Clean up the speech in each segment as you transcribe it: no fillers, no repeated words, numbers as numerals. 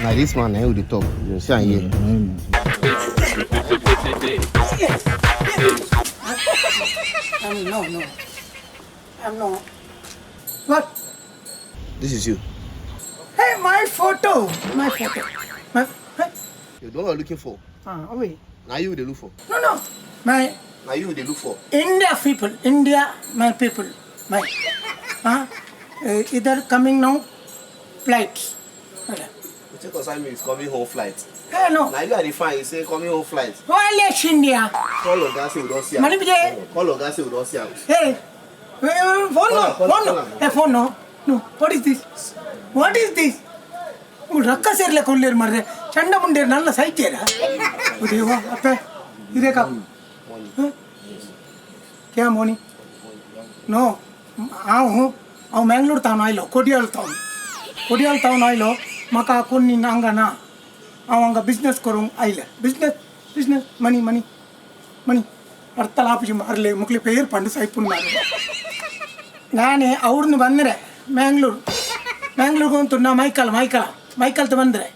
Now this man now the talk. You see am here. No, no. I'm no. What? This is you. Hey, my photo. My photo. My. Huh? You don't know what you're looking for. Ah, wait. Now you they look for. No, no. My Now you they look for. India people. India, my people. My. Huh? Either coming now, flights. Wetin concern me is coming home flight. Hey, no. Na you I dey find, you say coming home flight. Wale India. Call oga say we don see am. Money be there. Call oga say we don see am. Hey, phone no, phone no. Hey, phone no. No, what is this? What is this? ರೊಕ್ಕ ಸೇರ್ಲೆ ಕೊಡ್ಲೇರು ಮಾರ್ರೆ ಚಂಡ ಮುಂಡೇರು ನನ್ನ ಸೈತ್ಯರ ದೇವ ಅಪ್ಪೆ ಇದೇ ಕಾ ಕ್ಯಾ Moni no ಹಾವು ಅವು ಮ್ಯಾಂಗ್ಳೂರ್ ತಾವನು ಆಯ್ಲೋ ಕೊಡಿಯಾಳ್ ತಾವನು ಕೊಡಿಯಾಳ್ ತಾವನು ಆಯ್ಲೋ म्हाका कोणी हांगा ना हांव हांगा बिजनेस करूंक आयले business business money money money ಅರ್ಥಲಾಪಿ ಮಾರಲೆ ಮುಕ್ಲಿ ಪೇರ್ ಪಂಡು ಸೈಪುನ್ನಾರು ನಾನೇ ಅವ್ರನ್ನ ಬಂದರೆ ಮ್ಯಾಂಗ್ಳೂರು ಮ್ಯಾಂಗ್ಳೂರ್ಗೆ ಅಂತೂ ನಾ ಮೈಕಲ್ ಮೈಕಲ ಮೈಕಲ್ತ ಬಂದರೆ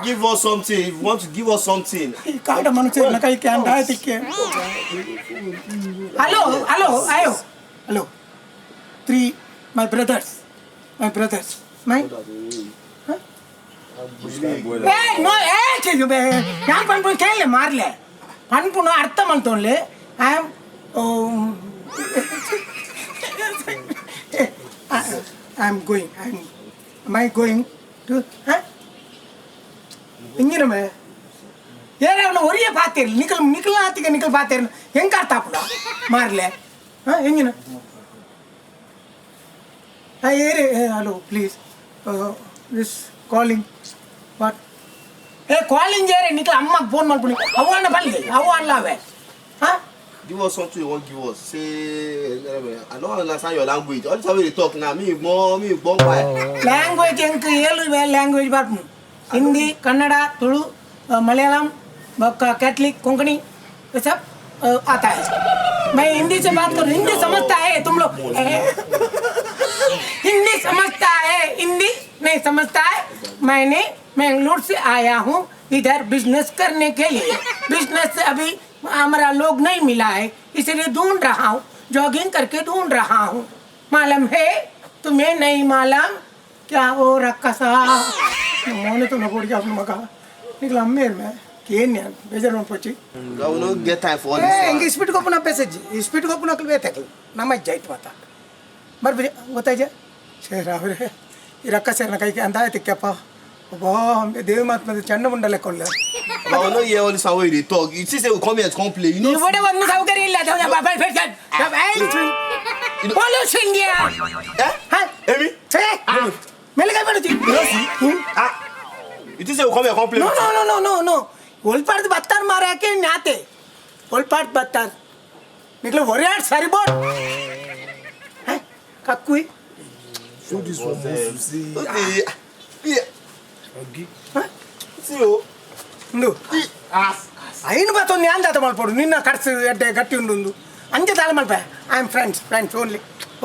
Give us something. If you want to give us something. ಈ ಕಾಡ ಮನುಷ್ಯನ ಕೈ can ಆಯ್ತಿಕ್ಕೆ hello hello ಅಯ್ಯೋ hello three my brothers my brothers my ಏ ನೋ ಏ ಯಾನ್ ಪನ್ಪುನ ಕೇಳಲೆ ಮಾರ್ಲೆ ಪನ್ಪುನ ಅರ್ಥ ಮಲ್ತೊನ್ಲೆ I am I am going I am I going to ಇಂಗಿನಮೆ ಏನ ಒರಿಯೇ ಪಾತೇರಿ ನಿಕಲ್ ನಿಕಲ್ ಆತಿಗೆ ನಿಕಲ್ ಪಾತೇರಿ ಹೆಂಗೆ ಅರ್ಥ ಮಾರ್ಲೆ ಹಾಂ ಹೆಂಗಿನ ಏರಿ hello please this calling what a calling ಏರೆ ನಿಕಲ್ ಅಮ್ಮ ಫೋನ್ ಮಾಡ್ಬಿಡಿ ಅವ್ವಣ್ಣ ಬಲ್ಲಿ ಅವ್ವ ಅಲ್ಲ ಅವೇ ಹಾಂ Give us something you wan give us. Say, I don't understand your language. All the time wey you dey talk now, me gbon, me gbon kpai. Language ಎಂಕ್ ಏಳು ಲ್ಯಾಂಗ್ವೇಜ್ ಬರ್ಪುಂಡು ಹಿಂದಿ ಕನ್ನಡ ತುಳು मलयालम कैथलिक कोंकणी ये सब आता है। मैं हिंदी से बात करूँ, हिंदी समझता है तुम लोग? हिंदी समझता है? हिंदी नहीं समझता है? मैंने बेंगलुरु से आया हूँ इधर बिजनेस करने के लिए। बिजनेस से अभी हमारा लोग नहीं मिला है, इसलिए ढूंढ रहा हूँ, जॉगिंग करके ढूंढ रहा हूँ। मालूम है तुम्हें? नहीं मालूम क्या? वो रक्कसा मोने तो नपोड़ के अपने मका निकला अम्मेर में ಕೇನ್ಯ ಬೇಜಾರು ಮಾಡ್ಪೊಚ್ಚಿ. We no get time for all ಏ this ಹಿಂಗೆ one. ಇಸ್ಪಿಟ್ ಕೊಪ್ಪುನ ಪೆಸೆಜ್ಜಿ ಇಸ್ಪಿಟ್ ಕೊಪ್ಪುನ ಬೇತಾಕಲು ನಮ್ಮ ಅಜ್ಜ ಆಯ್ತು ಮಾತ ಬರ್ಬಿಡಿ ಗೊತ್ತಾಯ್ಜ ಸರಿ ಅವ್ರೆ ಈ ರೊಕ್ಕ ಸೇರಿನ ಕೈಗೆ ಅಂತ ಆಯ್ತಿಕ್ಕಪ್ಪ ಒಬ್ಬ ದೇವಿ ಮಾತ್ಮದ ಚಂಡ ಮುಂಡಲೆ ಕೊಲ್ಲ. But we no hear all this one wey you dey talk. You see say we come here to come play. You no ഇവിടെ ಒಂದು ಸೌಕರ್ಯ ಇಲ್ಲ. Police India. Eh? Emi? ಮೆಲ್ಲಗೆ ಬಿಡುತ್ತಿ. You no see? Ah. You think say we come here come play? No no no no no no ಒಲ್ಪಾಡ್ದು ಬತ್ತಾರ ಮಾರಾಕೆ ನ್ಯಾತೆ ಒಲ್ಪಾಡ್ ಬತ್ತಾರ್ ನಿಕ್ಲ ಒರ್ಯಾಡ್ ಸರಿಬೋಡ್ ಕಕ್ಕುಯ್. Show this one most see. Okay. Yeah. See o. ಉಂಡು ಐನು ಬತ್ತೊಂದು ಯಾನ್ ದಾತ ಮಲ್ಪೊಡು ನಿನ್ನ ಖರ್ಚು ಎಡ್ಡೆ ಗಟ್ಟಿ ಉಂಡು ಉಂದು ಅಂಚೆ ತಾಳ ಮಲ್ಪ. I am friends friends only,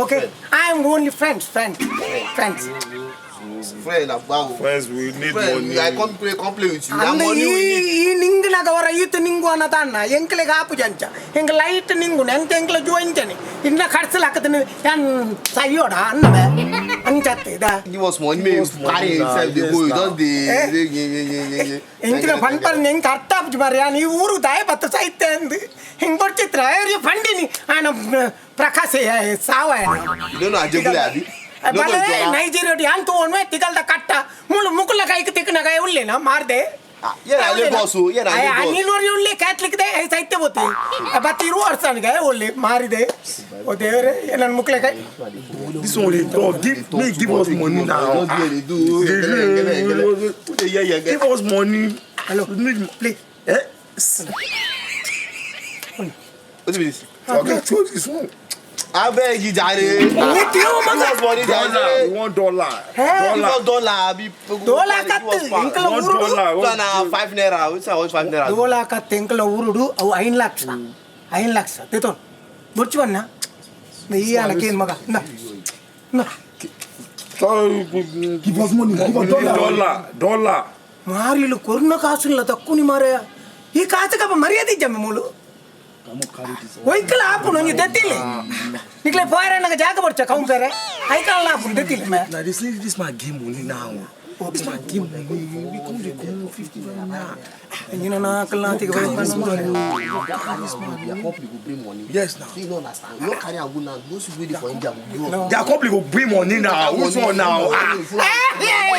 okay? I am only friends friends friends. Friend agbawo. Friends, we need Friend, money. I come play, come play with you. Na ಅಂದ money ಈ we need. ಈ ನಿಂಗನಾಗ ಅವರ ಈತ ನಿಂಗು ಅನ್ನದಾನ್ನ ಎಂಕ್ಲೆಗ್ ಆಪು ಜಂಚ ಎಂಕ್ light ನಿಂಗು ಎಂತ ಎಂಕ್ಲ ಜೂ ಅಂಚನೆ ಇನ್ನ ಖರ್ಚಲಾಕತನ ಯಾನ್ ಸಯ್ಯೋಡ ಅನ್ನವೆ ಅಂಚತ್ತೆ ಇದ. Give us money, make Give us you carry money himself now, dey yes go. You now. just dey. Eh? Dey ye ye ye ye ye. ಎಂಚಿನ ಪನ್ಪರ್ ಎಂಕ್ ಅರ್ಥ ಆಪುಜಿ ಮಾರ್ರೆ ಯಾನ್ ಈ ಊರು ದಾಯ ಬತ್ತ ಸೈತೆ ಅಂದ್ ಹಿಂಗ್ ಬರ್ಚಿತ್ರ ಪಂಡಿನಿ ಆನ ಪ್ರಕಾಶ ಸಾವ. You don't know Ajegule abi? You no know ಬಲೆ Ijora? ನೈಜೀರಿಯಾ ಯಾನ್ ತೂವೊನ್ವೆ ತಿಗಲ್ದ ಕಟ್ಟ ಮುಳು ಮುಕುಲ ಕೈಕ್ ತಿಕ್ಕನಗ ಉಲ್ಲೇನ ಮಾರ್ದೆ. Ah, here na Lagos o, here na Lagos. ನೀನು ಉಳ್ಳಿ ಕ್ಯಾಥಲಿಕ್ they ಸೈತ್ಯ ಬೋತಿ ಬತ್ತಿ ಇರುವ ವರ್ಷನಿಗೆ ಒಳ್ಳೆ ಮಾರಿದೆ ಓ ದೇವರೇ ನನ್ನ ಮುಕ್ಲೆ ಕೈ. This one dey talk. Give me, give us money now. Just there dey do. Yengele, yengele, yengele. Who dey hear yengele? Give us money. Hello. We need Please. Eh? Wetin be this? Okay, throw this one. Abeg you jare. Give us money Dollar. jare. We want dollar. Eh? Give Dollar. us dollar abi. Dhola ಕತ್ತು ಎಂಕಲ One ಊರುಡು dollar. This one na 5 naira. Wetin I want 5 naira? Dhola ಕತ್ತು ಎಂಕಲ ಊರುಡು ಅವು ಐನ್ ಲಕ್ಷ ಐನ್ ಲಕ್ಷ ತಿತೋನ್ ಬುರ್ಚು ಬನ್ನ. ಈ ಅನಕೇನ್ ಮಗ ಇಂದ. Give us money. Give us dollar. Dollar, dollar. ಮಾರಿಲು ಕೊರ್ನ ಕಾಸುಲ್ಲ ತಕ್ಕುನಿ ಮಾರಾಯ. ಈ ಕಾಸುಕಪ್ಪ ಮರ್ಯಾದೆ ಇಜ್ಜಮ್ಮ ಮೂಲು. ಒಯ್ಕಲ ಆಪುನು ಒಂಜಿ ದೆತ್ತಿಲ್ಲ ನಿಕ್ಲೆ ಪೋಯರ ನಂಗೆ ಜಾಗ ಬರ್ಚ ಕೌಂಪೇರೆ ಐಕಲ ಆಪುನು ದೆತ್ತಿಲ್ಲ May. Now this lady, this man give money now. This man give money. We come dey come 50 naira. ಇಂಜಿನ ನಾಲ್ಕು This man, This man, their company go bring money. Yes, now. So you no understand. You no carry am go now. Those people wey dey for India go give us. Their company go bring money now. Which one now? Ah,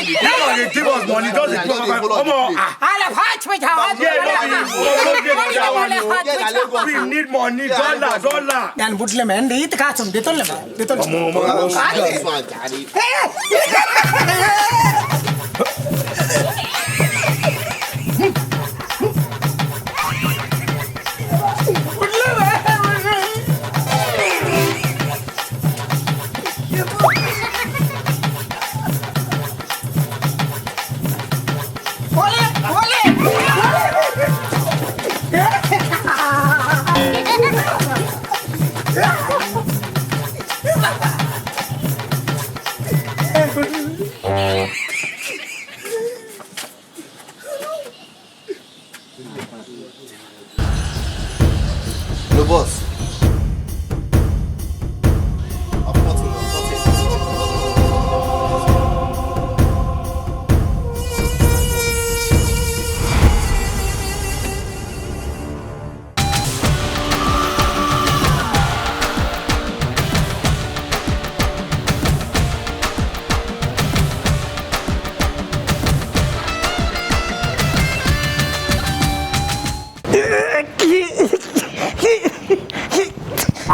you know they give us money. Just dey give us money. Come on. Ah, ಅಲ್ಲ ಹಾಚ್ ಬಿಟ್ಟು yeah, no be, no be for that one. oh. We need money, dollar, dollar. ನಾನು ಬುಟ್ಲೆ man ಈತ ಕಾಸು ದೆತ್ತೊಲ್ಲೆ ದೆತ್ತೊಲ್ಲೆ. Come on, man. This man carry. ಓಲೆ ಓಲೆ. No boss.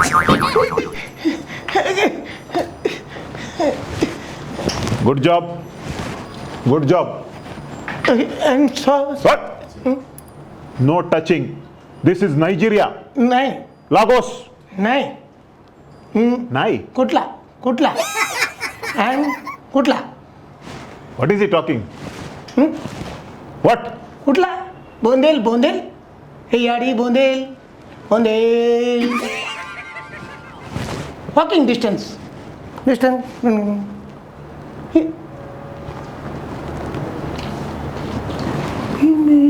I've got it, I've got it. Good job. Good job. And so What? No touching. This is Nigeria. ನೈ Lagos. ನೈ. Nai. Kudla Kudla and Kudla. What is he talking? What? Kudla Bondel Bondel Heyadi Bondel Bondel walking distance distance.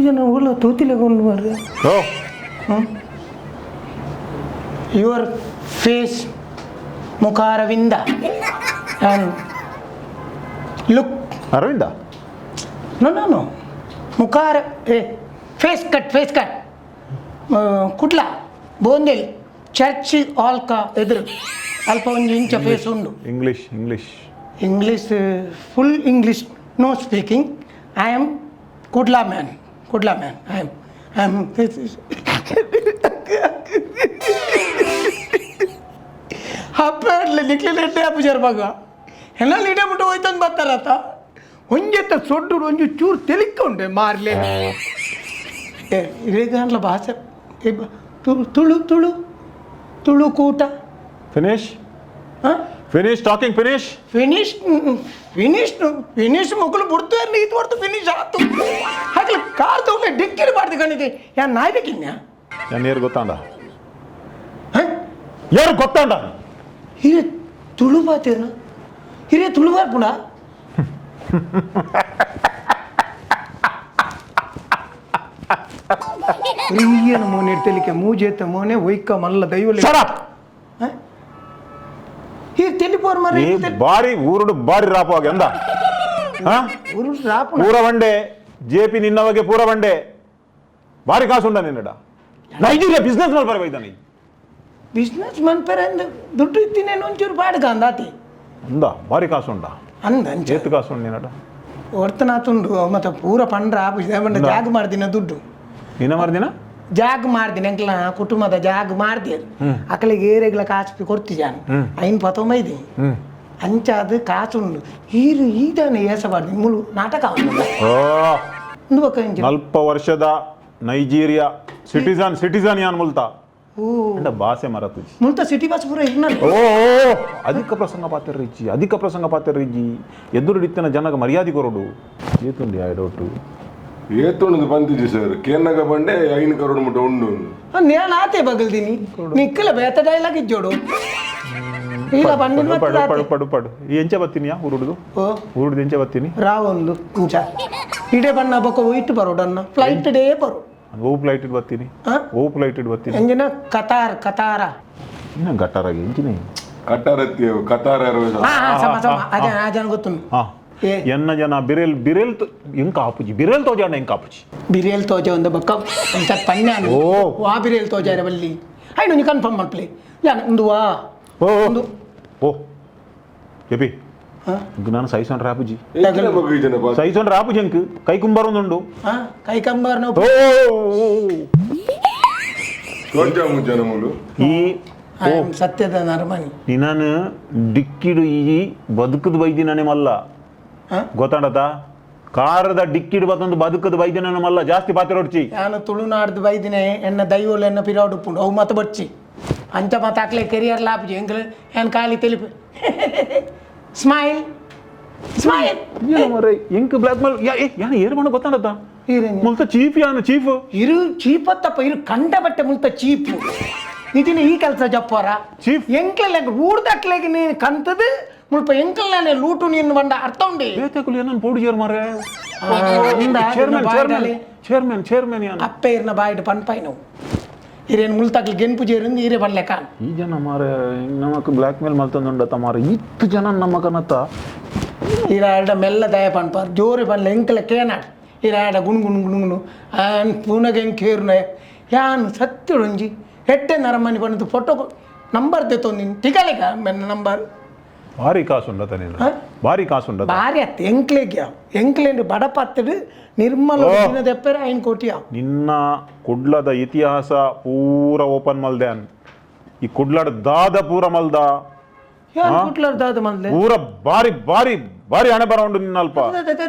ಜನ ಓಲ ತೂತಿಲೆ ಮಾರ್ರೆ. Oh. Your face ಮುಖಾರವಿಂದ and look. Aravinda. No no no ಮುಖಾರ ಏ face cut face cut. Kudla Bondel church ಆಲ್ಕ ಎದುರು ಅಲ್ಪ ಒಂದು ಇಂಚ face ಉಂಡು. English. English. English full English no speaking. I am Kudla man, Kudla man. I am ಹಪ್ಪೆ ನಿಕ್ಲಿ ಲೆಡ್ಡೆ ಆಪುಜಾರ್ ಮಗ ಎಲ್ಲ ಲೀಡೆ ಬಿಟ್ಟು ಹೋಯ್ತಂದು ಬರ್ತಾರತ ಒಂಜೆತ್ತ ಸೊಡ್ಡು ಒಂಜಿ ಚೂರು ತೆಲಿಕ್ಕ ಉಂಟೆ ಮಾರ್ಲೆ ಇರೇಗಾನ್ಲ ಭಾಷೆ ಏ ತುಳು ತುಳು ತುಳು ತುಳು ಕೂಟ. Finish. ಹಾಂ. Finish talking. Finish. Finish finish finish ಮುಕ್ಕಳು ಬಿಡ್ತಾರೆ ಇದು ಹೊಡ್ತು ಫಿನಿಶ್ ಆತು ಹಾಗೆ ಕಾರ್ ತಗೊಂಡೆ ಡಿಕ್ಕಿರಿ ಮಾಡ್ದು ಕಣಿದೆ ಯಾ ನಾಯ್ಬೇಕಿನ್ಯಾ. ನಾನು ಯಾರು ಗೊತ್ತಾಂಡ? ಹಾಂ. ಯಾರು ಗೊತ್ತಾಂಡ? ಹಿರೇ ತುಳು ಬಾತೇನ ಹಿರೇ ತುಳು ಬರ್ಪುಣ. ಪ್ರಿಯನ ಮೋನೆ ಇಡ್ತಲಿಕ್ಕೆ ಮೂಜೇತ ಮೋನೆ ಒಯ್ಕ ಮಲ್ಲ ದೈವ. Shut up. ಈ ತೆಲಿಪೋರ್ ಮರ. ಈ ಬಾರಿ ಊರುಡು ಬಾರಿ ರಾಪುವಾಗ ಅಂದ. ಊರು ರಾಪುಣ. ಪೂರ ಬಂಡೆ ಜೆ ಪಿ ನಿನ್ನವಗೆ ಪೂರ ಬಂಡೆ ಬಾರಿ ಕಾಸುಂಡ ನಿನ್ನಡ ನೈಜೀರಿಯಾ ಬಿಸ್ನೆಸ್ ಮಲ್ಪರೆ ಬೈದಾನೆ. ಬಿಸ್ನೆಸ್ ಮನ್ಪೆರೆ ಅಂದ್ ದುಡ್ಡು ಇತ್ತಿನೇನು ಒಂಚೂರು ಬಾಡ್ಗ ಅಂದಾತಿ. ಅಂದ ಬಾರಿ ಕಾಸುಂಡ. ಅಂದ ಅಂಚ. ಏತು ಕಾಸುಂಡು ನಿನ್ನಡ? ಒರ್ತನಾತುಂಡು ಮತ್ತೆ ಪೂರ ಪಂಡ್ರ ಆಪುಜಿ ಬಂಡ ಜಾಗ ಮಾಡ್ದಿನ ದುಡ್ಡು. ನಿನ್ನ ಮರ್ದಿನ. ಜಾಗ್ ಮಾಡ್ದಿನ ಎಂಕ್ಲ ಕುಟುಂಬದ ಜಾಗ್ ಮಾಡ್ದಿ ಅಕಲಿಗೆ ಏರೆಗ್ಲ ಕಾಸು ಕೊಡ್ತಿ ಜಾನ್ ಐನ್ ಪತ್ತೊಂಬೈದಿ ಅಂಚ ಅದು ಕಾಸುಂಡು ಈರು ಈದಾನೆ ಏಸಬಾರ್ದು ಮುಳು ನಾಟಕ ಉಂಡು. ಓ. ಉಂದು ಬೊಕ್ಕ ಇಂಚ. ನಲ್ಪ ವರ್ಷದ Nigeria citizen citizen ಯಾನ್ ಮುಲ್ತ. ಓ. ಅಂಡ ಭಾಷೆ ಮರತುಜಿ. ಮುಲ್ತ ಸಿಟಿ ಬಸ್ ಪೂರ ಇರ್ನಲ್ಲ. ಓ ಓ, ಅಧಿಕ ಪ್ರಸಂಗ ಪಾತೆರ್ರಿಜ್ಜಿ ಅಧಿಕ ಪ್ರಸಂಗ ಪಾತೆರ್ರಿಜ್ಜಿ ಎದುರು ಇತ್ತಿನ ಜನಗ ಮರ್ಯಾದೆ ಕೊರಡು ಏತುಂಡಿ ಆ ಡೌಟು. ಏತೊಂದು ಬಂತಿಜಿ ಸರ್ ಕೇನ್ನಗ ಬಂಡೆ 5 ಕರೋಡ್ ಮುಟ್ಟ ಉಂಡು. నేను ಆತೆ ಬಗಲ್ದಿನಿ ನಿಕ್ಕಲ ಬೇತ ಡೈಲಾಗ್ ಇಜ್ಜೋಡು ಇಲ್ಲ ಬಂಡಿನ ಪಡು ಪಡು ಪಡು ಪಡು ಎಂಚ ಬತ್ತೀನಿ ಊರುಡುದು ಊರುಡು ಎಂಚ ಬತ್ತೀನಿ ರಾವೊಂದು ಇಂಚ ಇಡೆ ಬಣ್ಣ ಬೊಕ್ಕ ಒಯ್ಟ್ ಬರೋಡನ್ನ ಫ್ಲೈಟ್ ಡೇ ಬರೋ. ಓ ಫ್ಲೈಟ್ ಬತ್ತೀನಿ, ಓ ಫ್ಲೈಟ್ ಬತ್ತೀನಿ. ಎಂಜಿನ ಕತಾರ್ ಕತಾರ ಇನ್ನ ಗಟಾರಾಗಿ ಎಂಜಿನ ಕಟಾರತ್ತಿ ಕತಾರ್ ಏರ್ವೇಸ್. ಸಮ ಸಮ ಅದೇ ಆ ಜನ ಗೊತ್ತು. ಎನ್ನ ಜನ ಬಿರೆಲ್ ಬಿರೆಲ್ ಎಂಕ ಆಪುಜಿ ಬಿರೆಲ್ ತೋಜಾಣ ಎಂಕ ಆಪುಜಿ ಬಿರೆಲ್ ತೋಜ ಒಂದು ಬೊಕ್ಕ ಅಂಚ ಪನ್ಯಾನ ವಾ ಬಿರೆಲ್ ತೋಜಾರ ಬಲ್ಲಿ ಐನು ಒಂಜಿ ಕನ್ಫರ್ಮ್ ಮಲ್ಪಲೆ ಯಾನ್ ಉಂದು ವಾ ಉಂದು ಓ ಎಪಿ ನಾನು ಸೈಸನ್ ರಾಪುಜಿ ಸೈಸನ್ ರಾಪುಜಿ ಅಂಕ್ ಕೈ ಕುಂಬಾರೊಂದುಂಡು. ಕೈ ಕಂಬಾರ್ನ ಈ ಸತ್ಯದ ನರಮಣಿ ನಿನ್ನನು ಡಿಕ್ಕಿಡು ಈ ಬದುಕದ ಬೈದಿನನೆ ಮಲ್ಲ ಗೊತ್ತಾಂಡತ ಕಾರದ ಡಿಕ್ಕಿಡು ಬತ್ತೊಂದು ಬದುಕದ ಬೈದಿನನೆ ಮಲ್ಲ ಜಾಸ್ತಿ ಪಾತ್ರೆ ಹೊಡ್ಚಿ. ನಾನು ತುಳುನಾಡ್ದು ಬೈದಿನೇ ಎನ್ನ ದೈವೋಲು ಎನ್ನ ಪಿರಾಡು ಉಪ್ಪುಂಡು ಅವು ಮತ ಬಡ್ಚಿ ಅಂಚ ಮತ ಆಕ್ಲೆ ಕೆರಿಯರ್ ಲಾಪುಜಿ ಎಂಗ್ಲ ಏನ್ ಖಾಲಿ ತಿಳಿಪು ಸ್ಮೈಲ್ ಸ್ಮೈಲ್ ಎಂಕ್ ಬ್ಲಾಕ್ ಮೇಲ್ ಯಾನ ಏರು ಮಣ ಗೊತ್ತಾಂಡತ ಮುಲ್ತ ಚೀಫ್ ಯಾನು ಚೀಫ್ ಇರು ಚೀಪತ್ತಪ್ಪ ಇರು ಕಂಡ ಬಟ್ಟೆ ಮುಲ್ತ ಚೀಪು ನಿಜಿನ ಈ ಕೆಲಸ ಜಪ್ಪರ ಚೀಫ್ ಎಂಕ್ಲೆ ಊರ್ದಕ್ಲೆಗೆ ನೀನು ಕಂತದು ಮುಲ್ಪ ಎಂಕಲ್ನೇ ಲೂಟು ನೀನು ಬಂಡ ಅರ್ಥ ಉಂಡಿ ಬೇತೆಕುಲು ಏನನ್ನು ಪೋಡು ಜೇರ್ ಮಾರೆ chairman chairman chairman chairman ಯಾನು ಅಪ್ಪೆ ಇರ್ನ ಬಾಯಿಡ್ ಪನ್ಪಾಯಿ ನಾವು ಇರೇನು ಮುಲ್ತಾಕ್ಲಿ ಗೆನ್ಪು ಜೇರಿಂದ ಈರೆ ಬಲ್ಲೆ ಕಾನ್ ಈ ಜನ ಮಾರೆ ನಮಕ್ ಬ್ಲಾಕ್ ಮೇಲ್ ಮಲ್ತಂದುಂಡತ ಮಾರೆ ಇತ್ತು ಜನ ನಮಕನತ್ತ ಈರಾಡ ಮೆಲ್ಲ ದಯ ಪನ್ಪಾರ್ ಜೋರಿ ಪನ್ಲೆ ಎಂಕಲೆ ಕೇನಾಡ್ ಈರಾಡ ಗುಣ್ ಗುಣ್ ಗುಣ್ ಗುಣು ಆನ್ ಪೂನಗೆ ಎಂಕೇರ್ನ ಯಾನ್ ಸತ್ಯಡೊಂಜಿ ಎಟ್ಟೆ ನರಮನಿ ಪನ್ನದು ಫೋಟೋ ನಂಬರ್ ದೆತ್ತೊಂದಿನಿ ತಿಕಲೆಗ ಮೆನ್ನ ನಂಬರ್ ಭಾರಿ ಕಾಸು ಉಂಡತ ನೀನು ಭಾರಿ ಕಾಸು ಉಂಡತ ಭಾರಿ ಅತ್ತೆ ಎಂಕ್ಲೆಗ್ ಯಾವ ಎಂಕ್ಲೇಂಡು ಬಡಪತ್ತಡು ನಿರ್ಮಲ ದೆಪ್ಪರೆ 5 ಕೋಟಿ ಯಾವ. ನಿನ್ನ ಕುಡ್ಲದ ಇತಿಹಾಸ ಪೂರ ಓಪನ್ ಮಲ್ದೆ ಈ ಕುಡ್ಲಡ ದಾದ ಪೂರ ಮಲ್ದ ಕುಡ್ಲಡ ದಾದ ಮಲ್ದೆ ಪೂರ ಭಾರಿ ಭಾರಿ ಭಾರಿ ಹಣೆ ಬರ ಉಂಡು ನಿನ್ನ ಅಲ್ಪ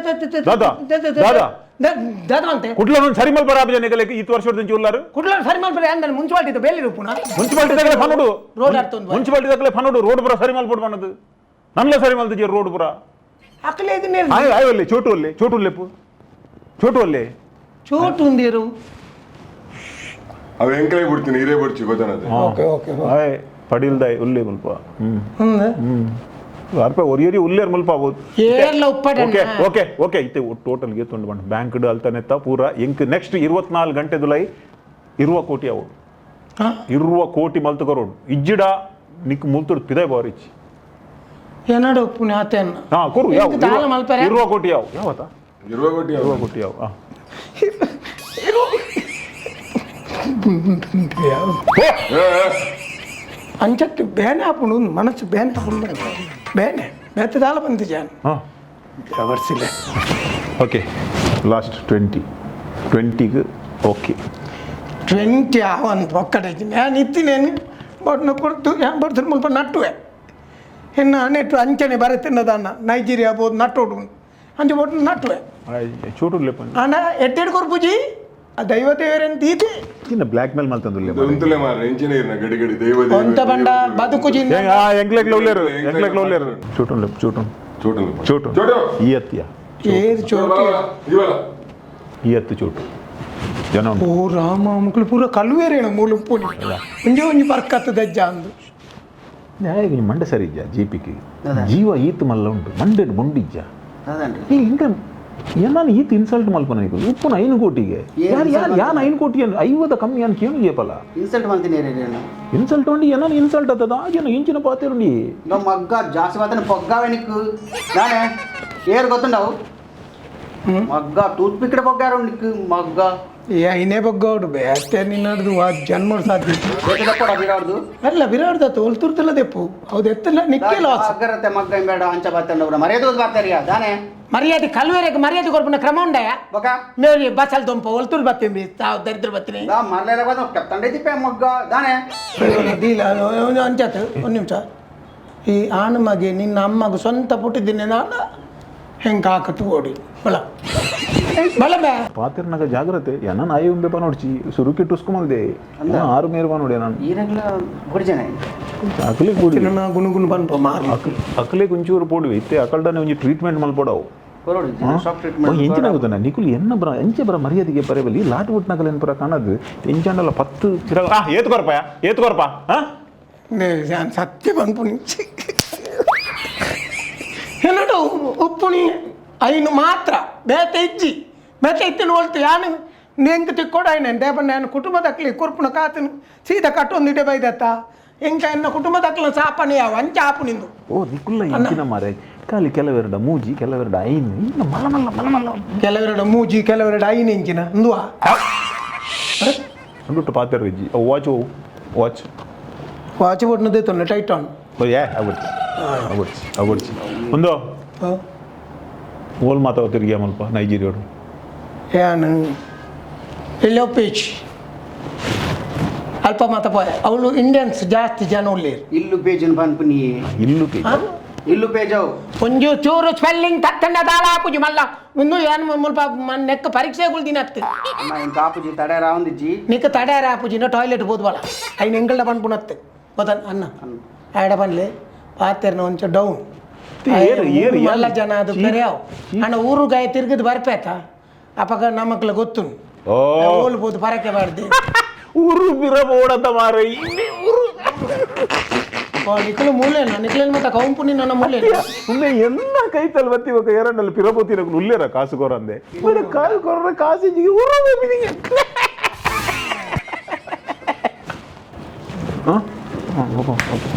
ದಾದಾ ದಾದಾ ದಾದ ಮಂತೆ ಕುಡ್ಲ ಸರಿ ಮಲ್ಪರ ಆಪಜ ಇತ್ತು ವರ್ಷ ಉಲ್ಲಾರು ಕುಡ್ಲ ಸರಿ ಮಲ್ಪರ ಅಂದನೆ ಮುನ್ಸಿಪಾಲಿಟಿ ಬೇಲಿ ರೂಪುನ ಮುನ್ಸಿಪಾಲಿಟಿ ತಗಲೆ ಫನುಡು ರೋಡ್ ಆಡ್ತೊಂದು ಮುನ್ಸಿಪಾಲಿಟಿ ತಗಲೆ ಫನುಡು ರೋಡ್ ಪುರ ಸರಿ ಮಲ್ಪಡು ಬನ್ನದು ನನ್ಲೆ ಸರಿ ಮಲ್ತಿಜಿ ರೋಡ್ ಪುರ ಅಕಲೆ ಆಯ್ ಆಯ್ ಒಲ್ಲೆ ಚೋಟು ಒಲ್ಲೆ ಚೋಟು ಒಲ್ಲೆಪ್ಪು ಚೋಟು ಒಲ್ಲೆ ಚೋಟು ಉಂದಿರು ಅವ ಎಂಕಲೆ ಬಿಡ್ತೀನಿ ಹಿರೇ ಬಿಡ್ಚಿ ಗೊತ್ತಾನದು. ಓಕೆ ಓಕೆ ಆಯ್ ಪಡಿಲ್ದಾಯ್ ಉಲ್ಲೆ ಮುಲ್ಪ ಹ್ಮ್ ಹ್ಮ್ ಅರ್ಪ ಒರಿಯರಿ ಉಲ್ಲೇರ್ ಮುಲ್ಪ ಏರ್ಲ ಉಪ್ಪಡೆ okay okay okay ಇತ್ತೆ ಟೋಟಲ್ ಗೆ ಬಂಡು ಬ್ಯಾಂಕ್ ಅಲ್ತಾನೆತ್ತ ಪೂರ ಎಂಕ್ ನೆಕ್ಸ್ಟ್ 24 ಗಂಟೆ ದುಲೈ 20 ಕೋಟಿ ಅವು 20 ಕೋಟಿ ಮಲ್ತು ಕರೋಡು ಇಜ್ಜಿಡ ನಿಕ್ ಮುಲ್ತುಡು ಪಿದಾಯ್ ಬಾರಿಚ್ ಏನಾಡು ಉಪ್ಪುನೆ ಆತೆನ್ನ ಹಾ ಕೊರು ಯಾವ ದಾಲ ಮಲ್ಪರೆ 20 ಕೋಟಿ ಯಾವ ಯಾವತ್ತ 20 ಕೋಟಿ 20 ಕೋಟಿ ಯಾವ ಅಂಚಟ್ಟು ಬೇನೆ ಆಪುಂಡು ಮನಸ್ಸು ಬೇನೆ ಆಪುಂಡು ಬೇನೆ ಬೇತೆ ದಾಲ ಬಂತು ಜಾನ್ ಅವರ್ಸಿಲ್ಲ. Okay last 20 20ಗೆ okay 20 ಆವನ್ ಒಕ್ಕಡೆ ನಾನು ಇತ್ತಿನೇನು ಬಟ್ ಕೊಡ್ತು ಯಾನ್ ಬರ್ತೀನಿ ಮುಲ್ಪ ನಟ್ಟುವೆ ಇನ್ನು ನೆಟ್ಟು ಅಂಚನೆ ಬರತಿನ್ನದನ್ನ ನೈಜೀರಿಯಾ ಬೋದು ನಟ್ಟೋಡು ಅಂಚೆ ಬೊಟ್ಟು ನಟ್ಟುವೆ ಚೋಟು ಅಣ್ಣ ಎಟ್ಟೆಡ್ ಕೊರ್ಪುಜಿ ಆ ದೈವ ದೇವರನ್ನು ದೀತಿ ಚಿನ್ನ ಬ್ಲ್ಯಾಕ್ ಮೇಲ್ ಮಲ್ತಂದುಲ್ಲೆ ಉಂತಲೆ ಮಾರ್ರೆ ಇಂಜಿನಿಯರ್ ನ ಗಡಿ ಗಡಿ ದೈವ ದೇವ ಒಂತ ಬಂಡ ಬದುಕು ಜಿನ್ನ ಎಂಗ್ಲೆಗ್ಲ ಉಲ್ಲೇರು ಎಂಗ್ಲೆಗ್ಲ ಉಲ್ಲೇರು ಚೋಟು ಚೋಟು ಚೋಟು ಚೋಟು ಚೋಟು ಈ ಅತ್ತಿಯ ಏರ್ ಚೋಟು ಇವಲ ಈ ಅತ್ತು ಚೋಟು ಜನ ಓ ರಾಮ ಮುಕ್ಳು ಪೂರ ಕಲ್ವೇರೇಣ ಮೂಲು ಪುನಿ ಒಂಜೆ ಒಂಜಿ ಬರ್ಕತ್ತು ದಜ್ಜ ಅಂದು ನ್ಯಾಯ ಮಂಡೆ ಸರಿ ಇಜ್ಜ ಜೀಪಿಗೆ ಜೀವ ಈತ್ ಮಲ್ಲ ಉಂಟು ಮಂಡೆ ಬೊಂಡಿಜ್ಜ ಹಿಂಗೆ ಏನಾನು ಈತ್ ಇನ್ಸಲ್ಟ್ ಮಲ್ಪನ ಈಗ ಉಪ್ಪುನ 5 ಕೋಟಿಗೆ ಯಾರು ಯಾರು ಯಾನ್ 5 ಕೋಟಿ 50 ಕಮ್ಮಿ ಯಾನ್ ಕೇನು ಜೇಪಲ್ಲ ಇನ್ಸಲ್ಟ್ ಮಾಡ್ತೀನಿ ಇನ್ಸಲ್ಟ್ ಉಂಡು ಏನಾನು ಇನ್ಸಲ್ಟ್ ಆತದ ಏನು ಇಂಚಿನ ಪಾತಿರುಂಡಿ ಮಗ್ಗ ಜಾಸ್ತಿ ಮಾತಾನೆ ಪೊಗ್ಗಾವೆ ನಿಕ್ಕು ನಾನೇ ಏರ್ ಗೊತ್ತುಂಡವು ಮಗ್ಗ ಟೂತ್ ಪಿಕ್ ಬೊಗ್ಗಾರು ನಿಕ್ಕು ಮಗ್ಗ ಏ ಐನೇ ಬಗ್ಗೋಡು ಬೇತೆ ನಿನ್ನದು ಆ ಜನ್ಮ ಸಾಧ್ಯ ಬಿರಾಡ್ದು ಅಲ್ಲ ಬಿರಾಡ್ದ ತೋಲ್ತುರ್ತಲ್ಲ ದೆಪ್ಪು ಹೌದು ಎತ್ತಲ್ಲ ನಿಕ್ಕೆ ಲಾಸ್ ಅಗ್ಗರತ್ತೆ ಮಗ್ಗ ಬೇಡ ಅಂಚ ಬಾತಂಡ ಮರ್ಯಾದೆ ಬಾರ್ತಾರಿಯ ದಾನೆ ಮರ್ಯಾದೆ ಕಲ್ವೇರಕ್ಕೆ ಮರ್ಯಾದೆ ಕೊರ್ಪುನ ಕ್ರಮ ಉಂಡಯ ಬೊಕ ಮೇರಿ ಬಸ್ಸಲ್ಲಿ ದೊಂಪ ಒಲ್ತುರ್ ಬತ್ತೀನಿ ತಾವು ದರಿದ್ರ ಬತ್ತೀನಿ ಮರ್ಲೇಲ ಕೆಪ್ತಂಡೈತಿ ಮಗ್ಗ ದಾನೆ ದೀಲ ಅಂಚಾತು ಒಂದು ನಿಮಿಷ ಈ ಆಣಮಗೆ ನಿನ್ನ ಅಮ್ಮಗ ಸ್ವಂತ ಪುಟ್ಟಿದ್ದೀನಿ ನಾನು ಹೆಂಗೆ ಹಾಕತ್ತು ಓಡಿ ಬಲ ಬಲ ಬೇ ಪಾತಿರ್ನಾಗ ಜಾಗ್ರತೆ ಏನ ನಾಯಿ ಉಂಬೆ ನೋಡ್ಚಿ ಸುರುಕಿ ಟುಸ್ಕು ಮಲ್ದೆ ಆರು ಮೇರು ಬಾ ನೋಡಿ ನಾನು ಈರಗ್ಲ ಗುಡಿಜನ ಅಕಲಿ ಕೂಡಿ ಗುಣಗುಣ ಬನ್ಪ ಮಾರ್ಲಿ ಅಕಲೆ ಒಂಚೂರು ಪೋಡುವೆ ಇತ್ತೆ ಅಕಲ್ಡನೆ ಒಂಜಿ ಟ್ರೀಟ್ಮೆಂಟ್ ಮಲ್ಪಡವು ಎಂಚಿನ ಗೊತ್ತನ ನಿಕುಲು ಎನ್ನ ಬ್ರ ಎಂಚೆ ಬರ ಮರ್ಯಾದೆಗೆ ಪರೆಬಲಿ ಲಾಟ್ ಬಿಟ್ನಾಗಲ್ಲ ಏನು ಪರ ಕಾಣದು ಎಂಚಾಂಡಲ್ಲ 10 ಏತ್ ಕೊರಪ ಏತ್ ಕೊರಪ ಹಾಂ ಸತ್ಯ ಪನ್ಪುನಿ എന്നോട് ಉಪ್ಪುಣಿ ಐನು ಮಾತ್ರ ಬೇತೆ ಇಜ್ಜಿ ಬೇತೆ ಇತ್ತಿನ ಹೊಲ್ತು ಯಾನು ನೆಂಕ್ ತಿಕ್ಕೋಡ ಐನ ದೇಪ ನಾನು ಕುಟುಂಬದಕ್ಲಿ ಕುರ್ಪುನ ಕಾತನು ಸೀದಾ ಕಟ್ಟೊಂದು ಇಡೆ ಬೈದತ್ತ ಎಂಕ ಎನ್ನ ಕುಟುಂಬದಕ್ಲ ಸಾಪನೆ ಯಾವ ಅಂಚ ಆಪು ನಿಂದು. ಓ ನಿಕುಲ್ಲ ಎಂಚಿನ ಮಾರೆ ಖಾಲಿ ಕೆಲವೆರಡ ಮೂಜಿ ಕೆಲವೆರಡ ಐನು ಇನ್ನು ಮಲ್ಲ ಮಲ್ಲ ಮಲ್ಲ ಮಲ್ಲ ಕೆಲವೆರಡು ಮೂಜಿ ಕೆಲವೆರಡು ಐನು ಇಂಚಿನ ಅಂದುವಾ ಅಂದುಟ್ಟು ಪಾತೆರ್ ಇಜ್ಜಿ ಅವು watch watch watch ಒಡ್ನದೇ ತೊಂದರೆ ಟೈಟ್ ಆನ್ ಏ ಆಗ್ಬಿಡ್ತು ಆಗ್ಬಿಡ್ತು ಆಗ್ಬಿಡ್ತು ಒಂದು ಓಲ್ ಮಾತಾವ ತಿರುಗಿ ಮಲ್ಪ ನೈಜೀರಿಯೋಡು ಏನು ಎಲ್ಲೋ ಪೀಚ್ ಅಲ್ಪ ಮಾತ ಪೋಯ ಅವಳು ಇಂಡಿಯನ್ಸ್ ಜಾಸ್ತಿ ಜನ ಉಳ್ಳೇರು. ಇಲ್ಲು ಪೇಜನ್ ಪನ್ಪುನಿ ಇಲ್ಲು ಪೇಜ್ ಇಲ್ಲು ಪೇಜವ್ ಒಂಜು ಚೂರು ಸ್ಪೆಲ್ಲಿಂಗ್ ತತ್ತಂಡ ದಾಳ ಆಪುಜಿ ಮಲ್ಲ ಮುಂದು ಏನು ಮುಲ್ಪ ನೆಕ್ಕ ಪರೀಕ್ಷೆಗಳು ದಿನತ್ತು ಅಮ್ಮ ಇಂಕ ಆಪುಜಿ ತಡೆ ರಾವಂದಿಜ್ಜಿ ನಿಕ್ಕ ತಡೆ ಆಪುಜಿನ ಟಾಯ್ಲೆಟ್ ಬೋದ್ಬಾಳ ಐನು ಎಂಗಳ್ಡ ಪನ್ಪುನತ್ತು ಗೊತ್ತ ಅನ್ನ ಆಡ ಪನ್ಲೆ ಪಾತೆರ್ನ ಒಂಚ ಡೌನ್ ಮಲ್ಲ ಜನ ಅದು ಬೇರೆ ಅಣ್ಣ ಊರು ಗಾಯ ತಿರ್ಗದ್ ಬರ್ಪೇತ ಅಪಗ ನಮಕ್ಲ ಗೊತ್ತು ಓಲ್ಬೋದು ಪರಕೆ ಬಾರ್ದು ಊರು ಬಿರ ಓಡಂತ ಮಾರೆ ನಿಕ್ಲು ಮೂಲೆ ನಿಕ್ಲೇನ್ ಮತ್ತೆ ಕೌಂಪುನಿ ನನ್ನ ಮೂಲೆ ಉಂದೆ ಎನ್ನ ಕೈತಲ್ ಬತ್ತಿ ఒక ಎರಡಲ್ಲಿ ಪಿರಪೋತಿ ಉಲ್ಲೇರ ಕಾಸು ಕೊರಂದೆ ಕಾಸು ಕೊರ್ರ ಕಾಸು ಊರು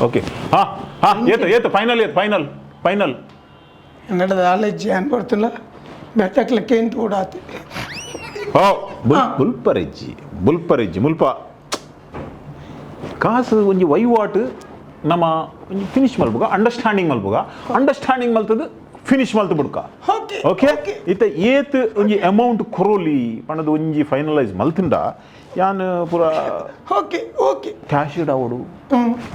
ಓಕೆ ಹಾಂ ಹಾಂ ಏತು ಏತು ಫೈನಲ್ ಏತು ಫೈನಲ್ ಫೈನಲ್ ಎನ್ನಡದ ಆಲಜ್ಜಿ ಅನ್ಪಡ್ತಿಲ್ಲ ಬೆಟ್ಟಕ್ಲಕ್ಕೆ ಎಂತ ಓಡಾತಿ ಓ ಬುಲ್ಪರೆಜ್ಜಿ ಬುಲ್ಪರೆಜ್ಜಿ ಮುಲ್ಪ ಕಾಸು ಒಂಜಿ ವಹಿವಾಟು ನಮ್ಮ ಒಂಜಿ ಫಿನಿಶ್ ಮಲ್ಪುಗ ಅಂಡರ್ಸ್ಟ್ಯಾಂಡಿಂಗ್ ಮಲ್ಪುಗ ಅಂಡರ್ಸ್ಟ್ಯಾಂಡಿಂಗ್ ಮಲ್ತದು ಫಿನಿಶ್ ಮಲ್ತು ಬುಡ್ಕ ಓಕೆ ಇತ್ತ ಏತ್ ಒಂಜಿ ಅಮೌಂಟ್ ಕೊರೋಲಿ ಪಣದು ಒಂಜಿ ಫೈನಲೈಸ್ ಮಲ್ತಿಂಡ ಯಾನ್ ಪೂರ okay okay cash ಇಡಾವಡು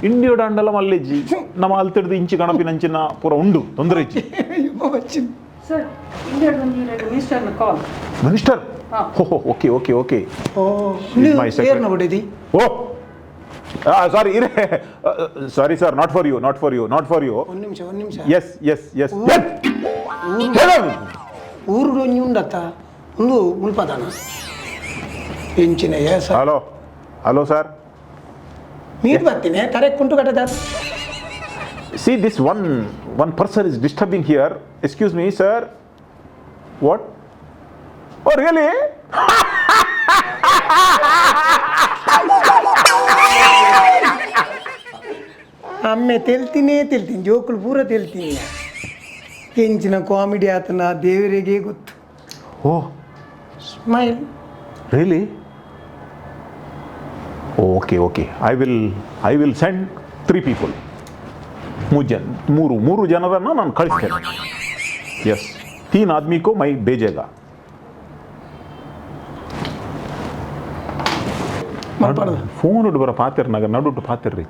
ಇಂಡಿಯೋಡ ಅಂಡಲ ಮಲ್ಲೆಜ್ಜಿ ನಮ್ಮ ಅಲ್ತಿಡ್ದು ಇಂಚಿ ಗಣಪಿನಂಚಿನ ಪೂರ ಉಂಡು ತೊಂದರೆ ಇಜ್ಜಿ ಸರ್ ಮಿನಿಸ್ಟರ್ನ call minister okay okay okay oh sorry ಇರೇ sorry sir not for you not for you not for you ಒಂದು ನಿಮಿಷ ಒಂದು ನಿಮಿಷ S S S ಊರು ಒಂಜಿ ಉಂಡತ್ತ ಒಂದು ಮುಲ್ಪದಾನ ಎಂಚಿನ S hello hello sir ನೀರು ಬರ್ತೀನಿ ತರೆ ಕುಂಟು ಕಟ್ಟದ See, this one person is disturbing here. Excuse me, sir. What? Oh, really? ಅಮ್ಮೆ ತೆಲ್ತೀನಿ ತೆಲ್ತೀನಿ ಜೋಕುಲು ಪೂರ ತೆಲ್ತೀನಿ ಎಂಚಿನ ಕಾಮಿಡಿ ಆತನ ದೇವರಿಗೆ ಗೊತ್ತು. Oh smile. Really? Okay okay I will send 3 people. ಮೂರು ಜನರನ್ನು ನಾನು ಕಳಿಸ್ತೇನೆ. ಎಸ್ 3 ಆದ್ಮಿ ಕೋ ಮೈ ಬೇಜೇಗಾ. ಫೋನ್ ಬರ ಪಾತಿರ್ನಾಗ ನಡುಟು ಪಾತಿರ್ರಿ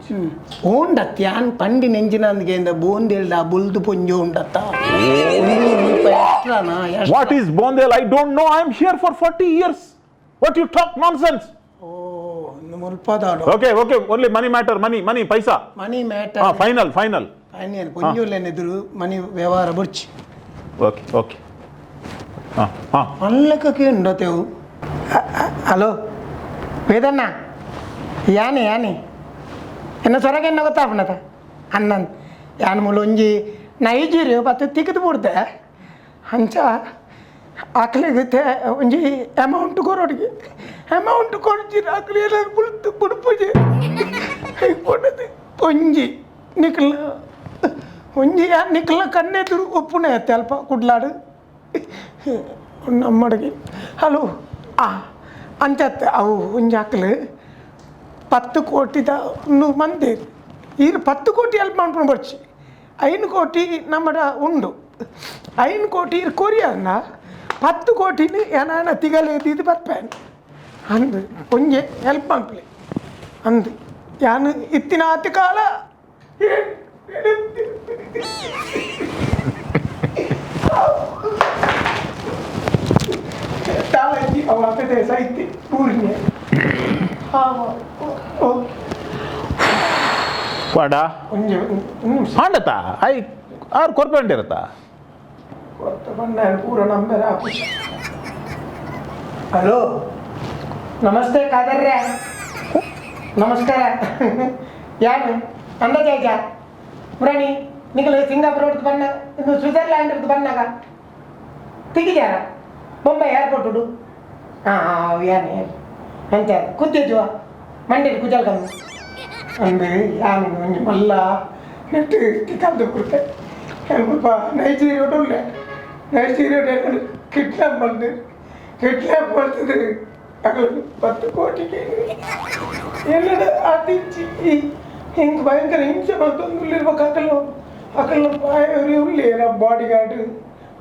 ಓಂಡತ್ ಯಾನ್ ಪಂಡಿ ನೆಂಜಿನಂದಿಗೆ ಬೋಂದೇಲ್ದ ಬುಲ್ದು ಪೊಂಜು ಉಂಡತ್ತ. What is Bondel? I don't know. I am here for 40 years. What you talk nonsense? Okay okay only money matter, money money paisa money matter. Final final final ಪೊಂಜುಲೇನೆದುರು ಮನಿ ವ್ಯವಹಾರ ಬುರ್ಚಿ. Okay okay ಹಾಂ ಹಾಂ ಮಲ್ಲಕಕ್ಕೆ ಉಂಡತೆವು. Hello ವೇದಣ್ಣ ಯಾನೆ ಯಾನೆ ಎನ್ನ ಸೊರಗೆ ಎನ್ನ ಗೊತ್ತಾಪಣತ ಅಣ್ಣನ್ ಯಾನ್ ಮೂಲ ಒಂಜಿ ನೈಜೀರಿಯೋ ಪತ್ತು ತಿಕ್ಕಿದು ಬಿಡ್ದೆ ಅಂಚ ಆಕಲಿಗೆ ಒಂಜಿ ಅಮೌಂಟ್ ಕೊರೋಡಿಗೆ ಅಮೌಂಟ್ ಕೊಡ್ಜಿರ ಆಕಲಿ ಏನಾದ್ರು ಬುಡ್ತು ಬುಡ್ಪುಜಿ ಕೊಡದು ಒಂಜಿ ನಿಕ್ಲ ಒಂಜಿ ನಿಕ್ಲ ಕಣ್ಣೆದುರು ಒಪ್ಪುನೆ ಅಲ್ಪ ಕುಡ್ಲಾಡು ನಮ್ಮಡಿಗೆ. ಹಲೋ ಆ ಅಂಚತ್ತೆ ಅವು ಒಂಜಿ ಆಕಲು 10 ಕೋಟಿದ ಮಂದಿ ಈರು 10 ಕೋಟಿ ಅಲ್ಪ ಮನ್ಪುಣ ಬರ್ಚಿ 5 ಕೋಟಿ ನಮ್ಮಡ ಉಂಡು 5 ಕೋಟಿ ಇರು ಕೊರಿಯನ್ನ 10 ಕೋಟಿನ ಏನಾನ ತಿಗಲೆ ಇದು ಬರ್ಪೇನು ಅಂದು ಒಂಜೆ ಹೆಲ್ಪ್ ಮನ್ಪಲೆ ಅಂದು ಯಾನು ಇತ್ತಿನ ಆತಿ ಕಾಲ ಸಾಹಿತ್ಯ ಪೂರ್ಣೆ ಪಾಡ ಹಾಂಡತ I ಆರು ಕೊರ್ಪಂಡಿರತ್ತ ಕೊತ್ತ ಬಣ್ಣ ಪೂರ ನಂಬರ್ ಹಾಕು. ಹಲೋ, ನಮಸ್ತೆ ಕಾದರ್ರೆ, ನಮಸ್ಕಾರ. ಯಾರು ಅಂದಾಜ ಪುರಾಣಿ ನಿಗಲು ಸಿಂಗಾಪುರ ಹೊಡ್ದು ಬಣ್ಣ, ಇದು ಸ್ವಿಟ್ಜರ್ಲ್ಯಾಂಡ್ ಹಿಡ್ದು ಬಣ್ಣಾಗ ತಿಕ್ಕಿದ್ಯಾರ ಬೊಂಬೈ ಏರ್ಪೋರ್ಟ್. ಹಾಂ ಹಾಂ, ಏನು ಏನು ಎಂತ ಕೂತಿದ್ವ ಮಂಡಿ ಕುಜಲ್ ಕಮ್ಮಿ ಅಂದು ಯಾನು ಒಂಜಿ ಮಲ್ಲ ನೆಟ್ಟು ತಿಕ್ಕಂದು ಕೊಡ್ತೆ. ಸ್ವಲ್ಪ ನೈಜೀರಿಯಾ ಉಳ್ಳೆ, ನೈಜೀರಿಯಾ ಕಿಡ್ನಾಪ್ ಮಾಡಿದೆ. ಕಿಡ್ನಾಪ್ ಮಾಡ್ತಿದ್ರು ಅಗಲು 10 ಕೋಟಿಗೆ ಎಲ್ಲಡ ಅತಿಂಚಿ ಹಿಂಗೆ ಭಯಂಕರ ಹಿಂಸೆ ಮಾಡ್ತೊಂದು ಅಕಲ್ ಅಕಲ್ ಬಾಯವ್ರಿ ಉಳ್ಳೇರ ಬಾಡಿ ಗಾರ್ಡ್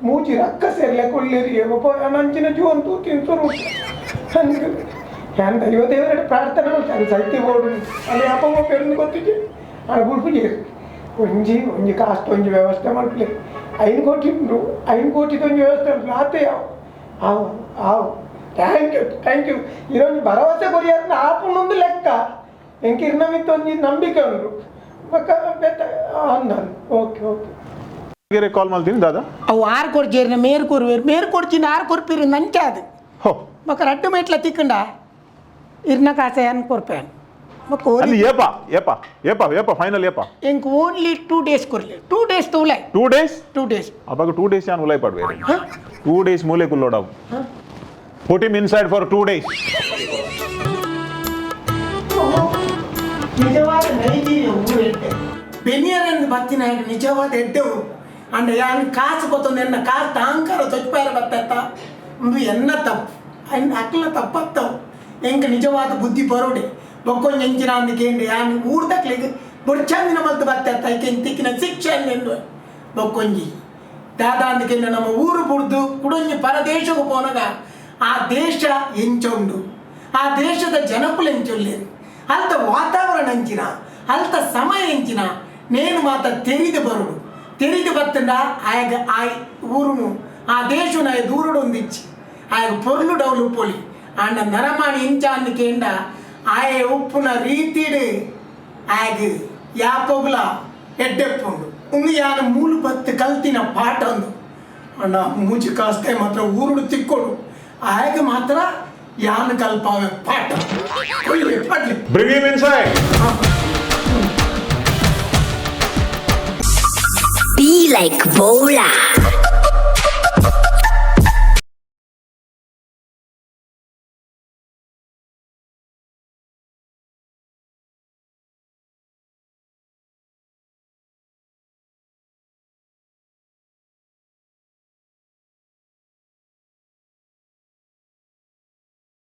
ಮೂಜಿ ರಕ್ಕ ಸೇರ್ಲೆ ಕೊಲ್ಲೇರಿ ನಂಚಿನ ಜೀವನ್ ತೂತಿನ ಸುರು. ഞാൻ ദൈവദേവരുടെ ಪ್ರಾರ್ಥನೆ ಮಾಡ್ತಾರೆ ಸೈತ್ಯ ಬೋರ್ಡು ಅಲ್ಲಿ ಅಪ್ಪ ಪೇರು ಗೊತ್ತಿದ್ದೆ ಆಡ ಗುಡ್ಪು ಒಂಜಿ ಒಂಜಿ ಕಾಸ್ತ ಒಂಜಿ ವ್ಯವಸ್ಥೆ ಮಾಡ್ಲಿ. 5 ಕೋಟಿ ಉಂಟು, 5 ಕೋಟಿದ ಒಂಜಿ ವ್ಯವಸ್ಥೆ ಉಂಟು. ಆತೆ ಯಾವ ಆವು ಆವು. Thank you, thank you. ಇದೊಂದು ಭರವಸೆ ಕೊರಿಯಾರನ್ನ ಆಪುನೊಂದು ಲೆಕ್ಕ ಎಂಕ್ ಇರ್ನಮಿತ್ತು ಒಂಜಿ ನಂಬಿಕೆ ಉಂಟು ಬೊಕ್ಕ ಅಂದಾನು. Okay okay. ಕಾಲ್ ಮಾಡ್ತೀನಿ ದಾದಾ. ಅವು ಆರು ಕೊರ್ಜೇರಿನ ಮೇರು ಕೊರುವೇರು ಮೇರು ಕೊರ್ಚಿನ ಆರು ಕೊರ್ಪಿರು ನಂಚೆ ಅದು. ಹೋ ಬೊಕ್ಕ ರಡ್ಡು ಮೇಟ್ಲ ತಿಕ್ಕಂಡ ಇರ್ನ ಕಾಸೆ ಅನ್ ಕೊರ್ಪೇನ್ ಬೊಕ್ಕ ಅಲ್ಲಿ ಏಪಾ ಏಪಾ ಏಪಾ ಏಪಾ ಫೈನಲ್ ಏಪಾ? ಎಂಕ್ ಓನ್ಲಿ 2 ಡೇಸ್ ಕೊರ್ಲಿ, 2 ಡೇಸ್ ತೂಲೆ. 2 ಡೇಸ್? 2 ಡೇಸ್. ಅವಾಗ 2 ಡೇಸ್ ಯಾನ್ ಉಲೈ ಪಡ್ವೇರಿ. 2 ಡೇಸ್ ಮೂಲೆ ಕುಲ್ಲೋಡವು. Put him inside for 2 days. ನಿಜವಾದ ನೈಜೀರಿಯಾ ಊರು ಎಡ್ಡೆ ಬೆನಿಯರೆಂದು ಬತ್ತಿನ ನಿಜವಾದ ಎಡ್ಡೆ ಊರು. ಅಂಡ ಯಾನ್ ಕಾಸು ಗೊತ್ತೊಂದು ಎನ್ನ ಕಾಸು ತಾಂಕಾರ ತೊಚ್ಪಾರ ಬತ್ತತ್ತ ಒಂದು ಎನ್ನ ತಪ್ಪು ಅನ್ನ ಅಕ್ಲ ತಪ್ಪತ್ತವು. ಎಂಕ್ ನಿಜವಾದ ಬುದ್ಧಿ ಬರೋಡೆ ಬೊಕ್ಕೊಂಜಿ ಎಂಚಿನ ಅಂದಕ್ಕೆ ಯಾನ್ ಊರ್ದಕ್ಲಿಗೆ ಬೊಡ್ಚಾಂದಿನ ಮಲ್ತು ಬತ್ತತ್ತ ಐಕೆ ತಿಕ್ಕಿನ ಶಿಕ್ಷೆ ಎಂದು ಬೊಕ್ಕೊಂಜಿ ದಾದಾ ಅಂದಕ್ಕೆ ನಮ್ಮ ಊರು ಬುಡ್ದು ಕುಡೊಂಜಿ ಪರದೇಶಕ್ಕೆ ಪೋನಗ ಆ ದೇಶ ಎಂಚೊಂಡು, ಆ ದೇಶದ ಜನಕುಲು ಎಂಚೊಲ್ಲೇರು, ಅಲ್ತ ವಾತಾವರಣ ಎಂಚಿನ, ಅಲ್ತ ಸಮಯ ಎಂಚಿನ ನೇನು ಮಾತ ತೆರಿದು ಬರುಡು. ತೆರಿದು ಬತ್ತಂಡ ಆಯಗ ಆ ಊರುನು ಆ ದೇಶನ ಆಯ ದೂರುಡು ಒಂದಿಚ್ಚಿ ಆಯಗ ಪೊರ್ಲು ಡೌಲು ಪೊಲಿ ಆಂಡ ನರಮಾಣಿ ಇಂಚ ಅಂದಕೇಂಡ ಆಯ ಉಪ್ಪುನ ರೀತಿಡು ಆಯಗ ಯಾಪೊಗ್ಲ ಎಡ್ಡೆಪ್ಪುಂಡು. ಉಂದು ಯಾನು ಮೂಲು ಬತ್ತು ಕಲ್ತಿನ ಪಾಠ ಒಂದು. ಅಣ್ಣ ಮೂಜಿ ಕಾಸ್ತೆ ಮಾತ್ರ ಊರುಡು ತಿಕ್ಕೊಡು ಆಯಗ ಮಾತ್ರ ಯಾನು ಕಲ್ಪಾವೆ ಪಾಠ ಕೊಯ್ಲಿ ಪಾಡ್ಲಿ. Bring him inside. Be like Bola.